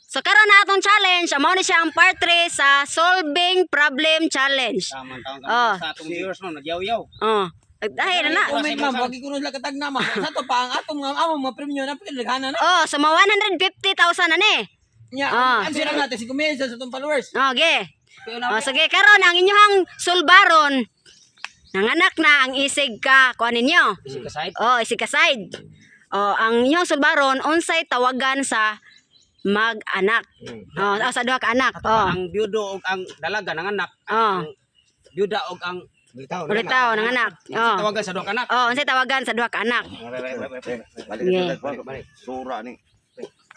So karon na atong challenge, amo ni siya ang part 3 sa solving problem challenge. Tama taon Oh. sa atong viewers, ma'am, nagyaw-yaw. Oh. Dahil na. Comment, ma'am, wag ko sila katag na, ma'am. Sa to pa ang atong mga among mga premyo na pinaghana na. Oh, so ma 150,000 na ni. Nya, Ah. ang sira natin si Kumel sa atong followers. Okay. Oh, sige, karon ang inyong sulbaron, nanganak na ang isig ka kuan ninyo. Isig ka side. Oh, isig ka side. Oh, ang inyong sulbaron, unsay tawagan sa mag-anak? Oh, sa duha ka anak. Oh. Ang byudo og ang dalaga ng anak. Oh. Ang byuda og ang Ulitaw. Ulitaw ng anak. Oh. Tawagan sa duha ka anak. Oh, unsay tawagan sa duha ka anak? Balik Yeah. balik balik. Sura ni.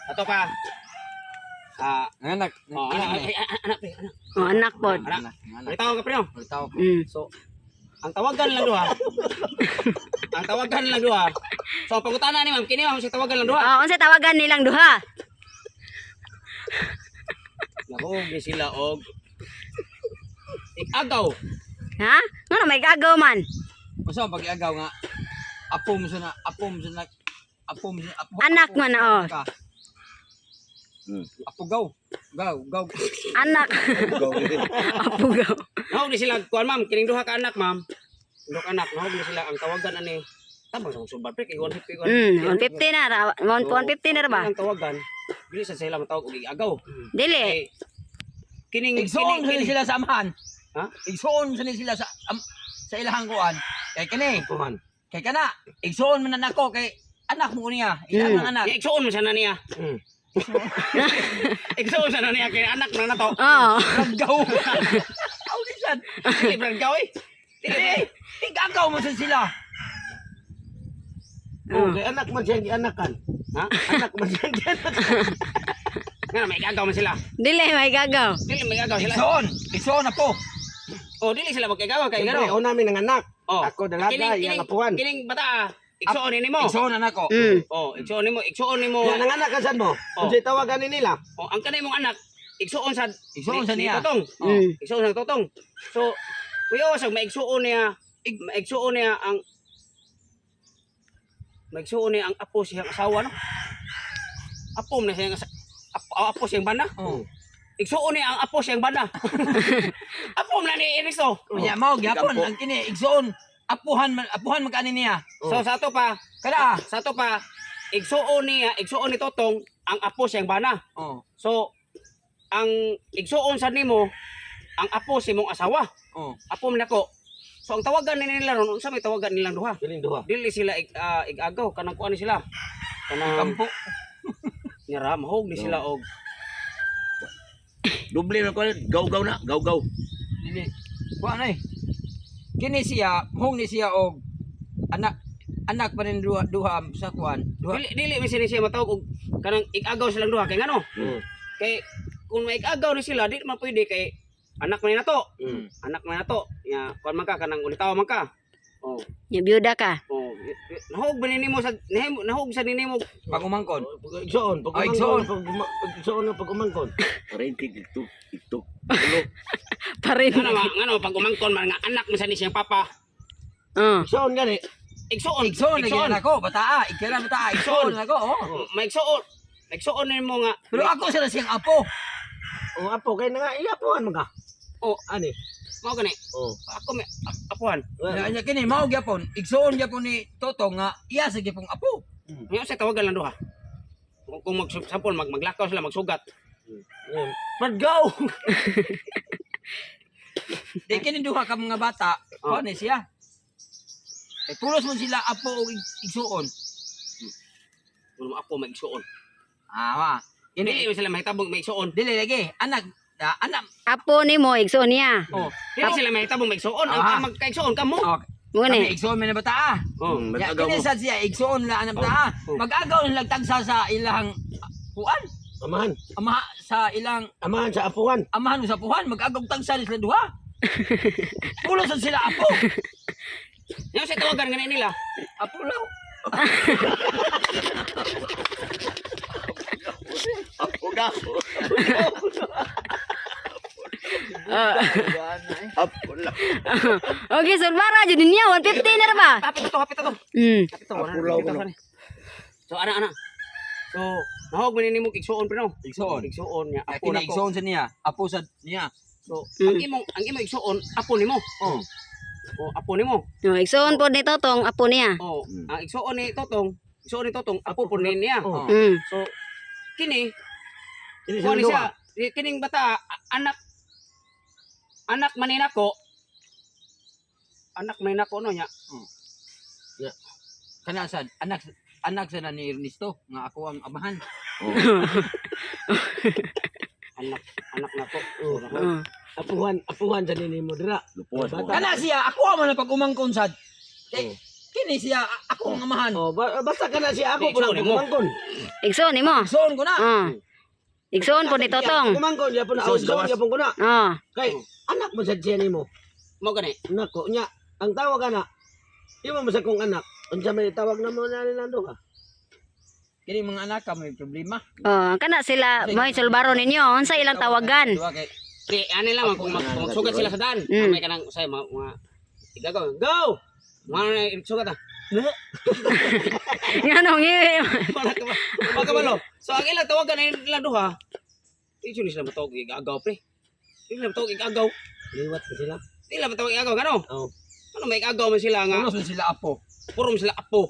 Ato pa. Ah, Anak, oh, anak, ay, ay, anak, pre, anak. Oh, anak pod. Anak. Ulitaw ka, pre, no? Ulitaw. So, ang tawagan lang duha. Ang tawagan lang duha. So, pangutana ni ma'am, kini, ma'am, siya tawagan lang duha. Oh, unsay tawagan nilang duha? Nahog ni sila og ikagaw. Ha? Ngano may gagaw man? Unsa ang pag-iagaw nga apom sa na apom sa na apom sa apo, Anak apo- man na, oh. ka. Apo gaw. Gaw, gaw. Anak. Apugaw. Nahog ni sila kuan, ma'am, kining duha ka anak, ma'am. Duha ka anak, nahog ni sila ang tawagan ani. Tabang sa sulbar, pre, kay 150 kuan. 150 na ra. 150 na ra ba? Ang tawagan, dili sa sila matawag og igagaw. Dili. Eh, kining Igsuon kining, sa ni kining sila sa amahan. Ha? Igsuon sa ni sila sa sa ilahang kuan. Kay kani, Kuman. kay kana, igsuon man na nako kay anak mo niya, ilang ang anak. Ya, igsuon mo sana niya. Igsuon sana niya kay anak na nato. Oh. Gaw. Gaw ni sad. Dili brad gaw eh. Dili, igagaw mo sa sila. Oh, kay anak man siyang gianakan. Ha? Anak man siyang gianakan. Nga may igagaw man sila. Dili may gagaw. Dili may igagaw sila. Igsuon, igsuon na po. Oh, dili sila magkagawa kay Siyempre, ngano. una mi ng anak. Oh. Ako dalaga, iyang apuhan. Kining bata, ah, igsuon ni mo. Igsuon na nako. Oh, igsuon nimo, igsuon nimo. Yan ang anak kasan mo. Oh. Unsay tawagan ni nila? Oh, ang kanay mong anak, igsuon sa Igsuon sa ni niya. Totong. Oh. Igsuon sa Totong. So, kuya sa maigsuon niya, maigsuon niya ang maigsuon niya ang apo siyang asawa, no? Apo na siyang apo, apo siyang bana. Oh. Igsuon niya ang apo siyang bana. Apo na ni Ernesto. Nya mao gyapon ang kini igsuon apuhan man apuhan man kani niya. So sa ato pa, Kada. sa ato pa, igsuon niya, igsuon ni Totong ang apo siyang bana. Oh. So ang igsuon sa nimo ang apo si mong asawa. Oh. Apo man nako. So ang tawagan ni nila ron, unsa may tawagan nilang duha? Kining duha. Dili sila igagaw kanang kuan ni sila. Kanang Kampo. nira mahog ni sila og Doble na ko, gaw-gaw na, gaw-gaw. Dili. Kuan ay. Kini siya, hong ni siya og anak anak pa rin duha, duha sa kuan. Duha. Dili dili man sila siya matawag og kanang igagaw silang duha kay ngano? Kay kung maigagaw ni sila, di man pwede kay anak man ni nato. Anak man nato. Nya kuan man ka kanang ulitaw man ka. Oh, Nya byuda ka. oh, nahog ba ni nimo sa nahog sa nimo? Pagumangkon. Pag igsuon, pag Oh, igsuon. pag igsuon pag umangkon. Parente ito, ito. Parin. Ngano ma, ngano pag umangkon man nga anak man sa ni siyang papa. Oh. Igsuon gani. Igsuon, Igsuon lagi na ako, bataa, ikira bataa, igsuon na ako. Oh. Maigsuon. Maigsuon nimo nga. Pero ako sila siyang apo. Oh, apo kay na nga iapuhan man ka. Oh, Ani. mao gani. Oh. Ako may apuhan. Nya nya kini mao gyapon, igsuon gyapon ni Toto nga iya sa gyapong apo. Ngayon sa tawagan lang duha. Kung mag sample maglakaw sila, magsugat. But go. Di kini duha ka mga bata, Oh. kuan ni siya. Kay pulos man sila apo og igsuon. Kung apo maigsuon. Ah, wa. Dili Kini man sila mahitabong maigsuon. dili lagi anak ah, anak Apo nimo igsuon niya. oh. Dili sila mahitabong maigsuon. Ang Ah. ang magkaigsuon kamo. Oh, Mo kami ni. igsuon man na bata ah. Oh. Ya, Mag-agaw kini mo. sad siya igsuon la anak bata ah. Oh. Mag-agaw na lagtagsa sa ilang kuan. Amahan. Ama sa ilang Amahan sa apuhan. amahan sa puhan, mag-agaw tagsa ni sila duha. Pulos sad sila apo. Ngayon sa tawagan gani nila. Apo law. Apo gaw. Apo lang. Okay, sulbara jud niya 150 na ra ba? Hapit to, hapit to. Mm. Hapit to. Apo law ko, no. So ana ana. So Mahog man nimo igsuon pre, no. Igsuon. Igsuon niya. Apo Apo kini nako. igsuon sa niya. Apo sa niya. So, ang imong igsuon, apo nimo. Oh. Oh, apo nimo. Oh, igsuon pod ni Totong apo niya. Oh, ang igsuon ni Totong, igsuon ni Totong, apo po ni niya. Oh. So, kini Ini kuha ni sila siya, kining bata anak anak manin ako. Anak manin ako no niya. Kana sa anak anak sa na ni Ernesto nga ako ang amahan. Anak anak nako. Oh. Oh. Apuhan, apuhan sa nini mo dira. Lupuan sa Bata. Kana siya ako man ang pag-umangkon sad. Kay kini siya ako ang amahan. Oh, basta kana siya ako Di, po igsuon nang mo. kumangkon. Igsuon nimo. Igsuon ko na. Oh. Igsuon pod ni Totong. Kumangkon ya po na. Oh, Igsuon, igsuon gawas. ya po ko na. Oh. Kay anak mo sad siya nimo. Mo gani. Nako nya, ang tawag ana. Imo mo sa kong anak. Unsa may tawag na mo na nando ka? Kini mga anak ka may problema. Oh, kana sila mo sulbaro ninyo unsa ilang tawagan? Duha kay Di ani lang kung kung magsugat sila sa daan, may kanang usay mga mga igagaw. Go. Mga na sugat ah. Nganong ngiwi? Wala ka ba? Wala ka ba, lo? So ang ilang tawagan ay ilang duha. Di jud sila matawag igagaw pre. Di sila matawag igagaw. Liwat ko sila. Di sila matawag igagaw gano. Oh. Ano may igagaw man sila nga pulos man sila apo. puro man sila apo.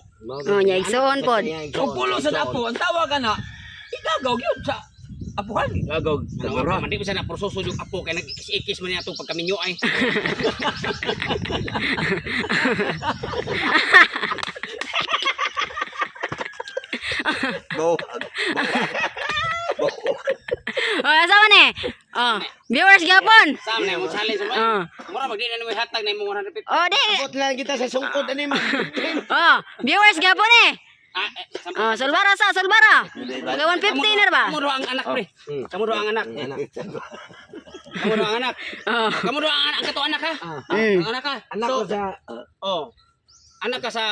Oh, nya igsuon pod. Kung pulos sa apo, ang tawag ana igagaw gyud sa apuhan. Gagaw. Ano, man di ba sana proseso yung apo kay nag-ikis-ikis man niya itong pagkaminyo ay. Go. Oh, asa man eh? Oh, viewers gyapon. Sam na mo challenge mo. Oh. Mura mag di na mo hatag na imong 150. Oh, di. Abot lang kita sa sungkod ani mo. Oh, viewers gyapon eh. Ah, eh, sam. Oh, sulbara sa sulbara. Mga 150 na ba? Kamu do ang anak pre. Kamu do ang anak. Anak. Kamu do ang anak. Oh. Kamu do ang anak, ang kato anak ha. Ah. Ang anak ka. Anak So, ko sa oh. Anak ka sa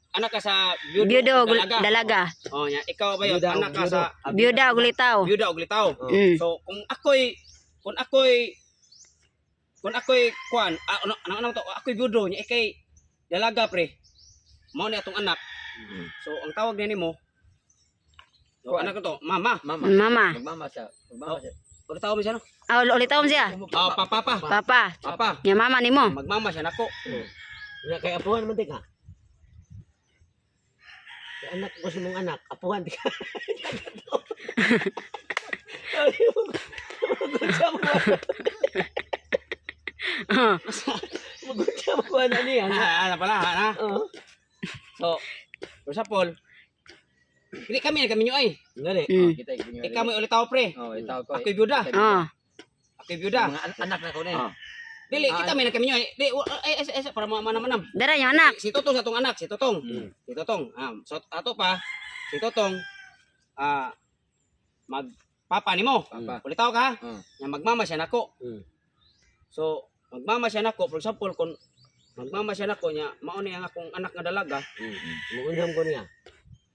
anak ka sa byudo, Byudo og dalaga. Oh, nya ikaw ba yun? Byuda og Anak ka sa Byuda og litaw. byuda og litaw. So kung ako'y kuan, ah, ano ano, ano to, ako'y byudo nya ikay dalaga pre. Mao ni atong anak. So ang tawag niya nimo, so, anak ko to, mama. Mama. Mama. Magmama siya. Magmama siya. Ulit tawag mo siya no? Ah, ulitaw mo siya. Ah, papa pa. Papa. Papa. Nya mama nimo. Magmama siya nako. Nga kay apuhan man tika. Kay anak ko sa mong anak, apuhan tika. Oh. Magutya mo ana niya. Ah, ano pala, ha? Oo. So, for example, hindi kami kami nyo ay. Ngani. Kita inyo. Ikaw may ulit tao pre. Oh, itaw ko. Ako'y byuda. Oh. Ako'y byuda. Mga anak na ko na. Ah. Dili, kita may kami nyo ay. Di, ay, ay, ay, para manam-manam. Dara yung anak. Si Totong sa atong anak, si Totong. Si Totong. Ah, so ato pa, si Totong ah magpapa nimo. Papa. Ulitaw ka. Nga magmama siya nako. So, magmama siya nako, for example, kung magmama siya nako niya, mao ni ang akong anak nga dalaga, Muunham ko niya.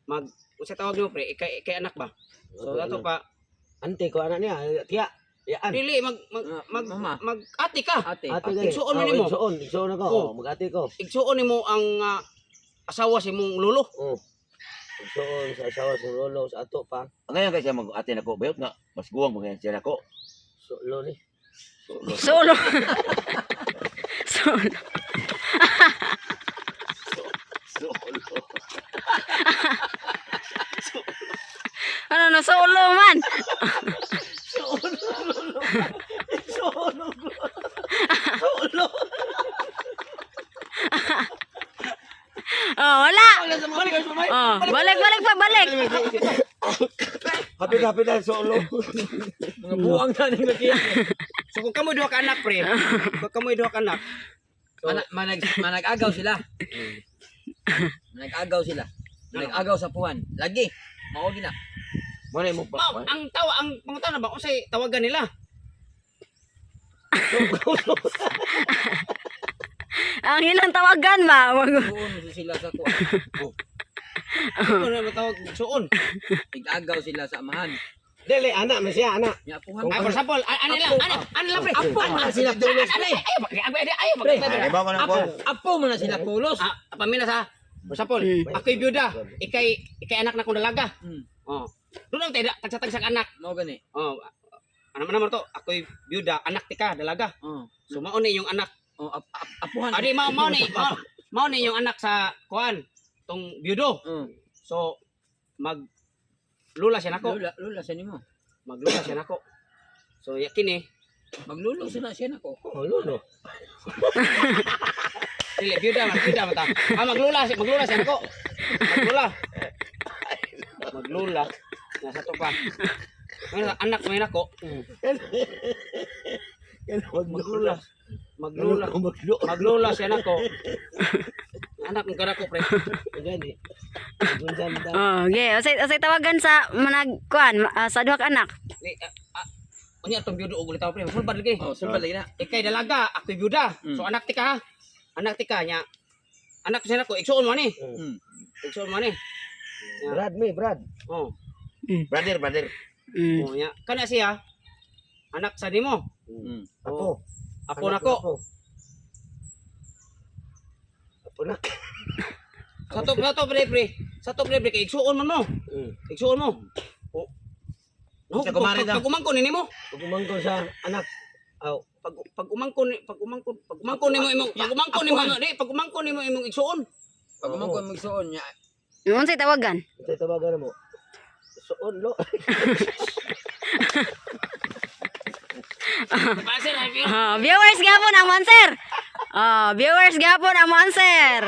mag unsa tawag nimo pre, ikay, ikay anak ba? So ato pa, Ante ko anak niya, tiya. Yaan. dili mag mag Ah, mag, mama. mag ate ka. Ate. Ate gani. Igsuon mo Oh, nimo. Igsuon, igsuon ako. Oh. Oh, mag-ate ko. Igsuon nimo ang asawa sa imong lolo. Oh. Igsuon sa asawa sa lolo sa ato pa. Ngayon kasi mag ate nako bayot nga mas guwang mga siya nako. So, lo ni. Solo. Solo. Solo. Ano no solo man. Solo. Solo. Oh, wala. Oh, balik balik pa balik. Happy happy na solo. Mga buwang na ning laki. So kung kamo duha ka anak pre, kung kamo duha ka anak, so, Manag-agaw sila. Manag-agaw sila. Manag-agaw sa puwan. Lagi. Mao gina. Mo na mo pa. ma'am, ang tawa ang pangutana ba unsay tawagan nila? Ang ilang tawagan ba? Buon mo sila sa kuwan. Ano na matawag suon? Nag-agaw sila sa amahan. Dili anak man siya anak. Nya apuhan. Ah, for example, ano lang, ano, ano lang pre? Apo man na sila pulos pre. Ayaw, ayaw, ayaw, Pre. Ay ba ko na Apo, ko. apo man na sila pulos. Ah, pamina sa. For example, ako'y byuda, ikay ikay anak na kong dalaga. Oh, Doon ang tayo tagsa-tagsa anak. Mao gani. Oh, ano man naman to? Ako'y byuda, anak ti ka, dalaga. Oh. So mao ni yung anak. Oh, apuhan. Adi mao mao ni mao ni yung anak sa kuan tong byudo. Oh. So mag lula siya nako. Lula, lula sa nimo. Maglula siya nako. So yakin eh. Maglulo sa na siya nako. Oh, lulo. Dili byuda man, byuda man ta. Ah, maglula siya nako. Maglula. Maglula. Nasa to pa. Ano, anak may nako. Maglula. Maglula. Maglula. Maglula siya nako. Anak ng kanako pre. Gani. Unsa man ta- Oh, okay. Unsay tawagan sa manag kuan sa duha ka anak? Di, unya tong byudo og ulitaw pre. Sulbad lagi. Oh, sulbad lagi na. Ikay dalaga, ako'y byuda. So anak ti ka ha. Anak ti ka nya. Anak siya nako, igsuon mo ni. Igsuon mo ni. Brad me, Brad. Oh. Brother, brother. Oh nya. Kana siya anak sa nimo. Apo. Apo Anak nako. Apo. Apo nak. Sa to pre pre. Sa to pre pre kay igsuon man mo. Igsuon mo. Oh. No, Sa kumare pag, na. pag umangkon nimo, Pag umangkon sa anak. Aw. pag umangkon nimo imong pag umangkon nimo di pag umangkon nimo imong igsuon. Pag umangkon magsuon niya. Unsay tawagan? Unsay tawagan mo? Suon lo. Pasir ay Oh, viewers gapon ang answer. Oh, viewers gapon ang answer.